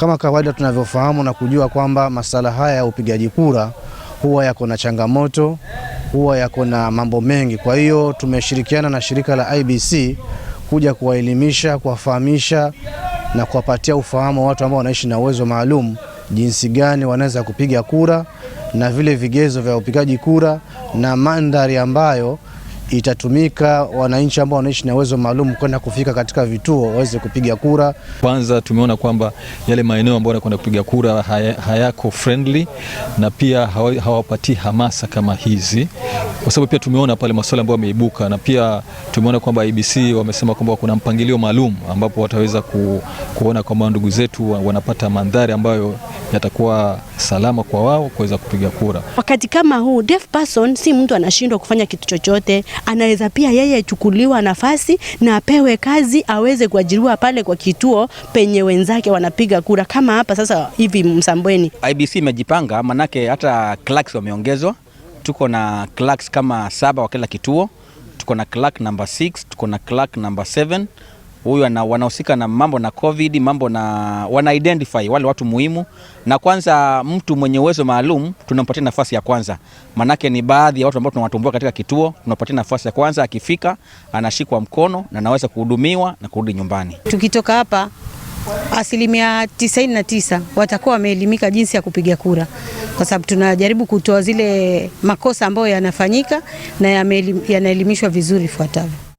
Kama kawaida tunavyofahamu na kujua kwamba masala haya ya upigaji kura huwa yako na changamoto, huwa yako na mambo mengi. Kwa hiyo tumeshirikiana na shirika la IEBC kuja kuwaelimisha, kuwafahamisha na kuwapatia ufahamu watu ambao wanaishi na uwezo maalum jinsi gani wanaweza kupiga kura na vile vigezo vya upigaji kura na mandhari ambayo itatumika wananchi ambao wanaishi na uwezo maalum kwenda kufika katika vituo waweze kupiga kura. Kwanza tumeona kwamba yale maeneo ambayo wanakwenda kupiga kura hayako friendly na pia hawapatii hamasa kama hizi, kwa sababu pia tumeona pale masuala ambayo yameibuka, na pia tumeona kwamba IEBC wamesema kwamba kuna mpangilio maalum ambapo wataweza kuona kwamba ndugu zetu wanapata mandhari ambayo yatakuwa salama kwa wao kuweza kupiga kura. Wakati kama huu, deaf person si mtu anashindwa kufanya kitu chochote, anaweza pia yeye chukuliwa nafasi na apewe kazi, aweze kuajiriwa pale kwa kituo penye wenzake wanapiga kura, kama hapa sasa hivi Msambweni. IEBC imejipanga, manake hata clerks wameongezwa. Tuko na clerks kama 7 wa kila kituo. Tuko na clerk number 6, tuko na clerk number 7. Huyu wanahusika na mambo na COVID, mambo na wana identify wale watu muhimu, na kwanza mtu mwenye uwezo maalum tunampatia nafasi ya kwanza, manake ni baadhi ya watu ambao tunawatambua katika kituo, tunapatia nafasi ya kwanza. Akifika anashikwa mkono na anaweza kuhudumiwa na kurudi nyumbani. Tukitoka hapa 99% watakuwa wameelimika jinsi ya kupiga kura, kwa sababu tunajaribu kutoa zile makosa ambayo yanafanyika na yanaelimishwa vizuri ifuatavyo.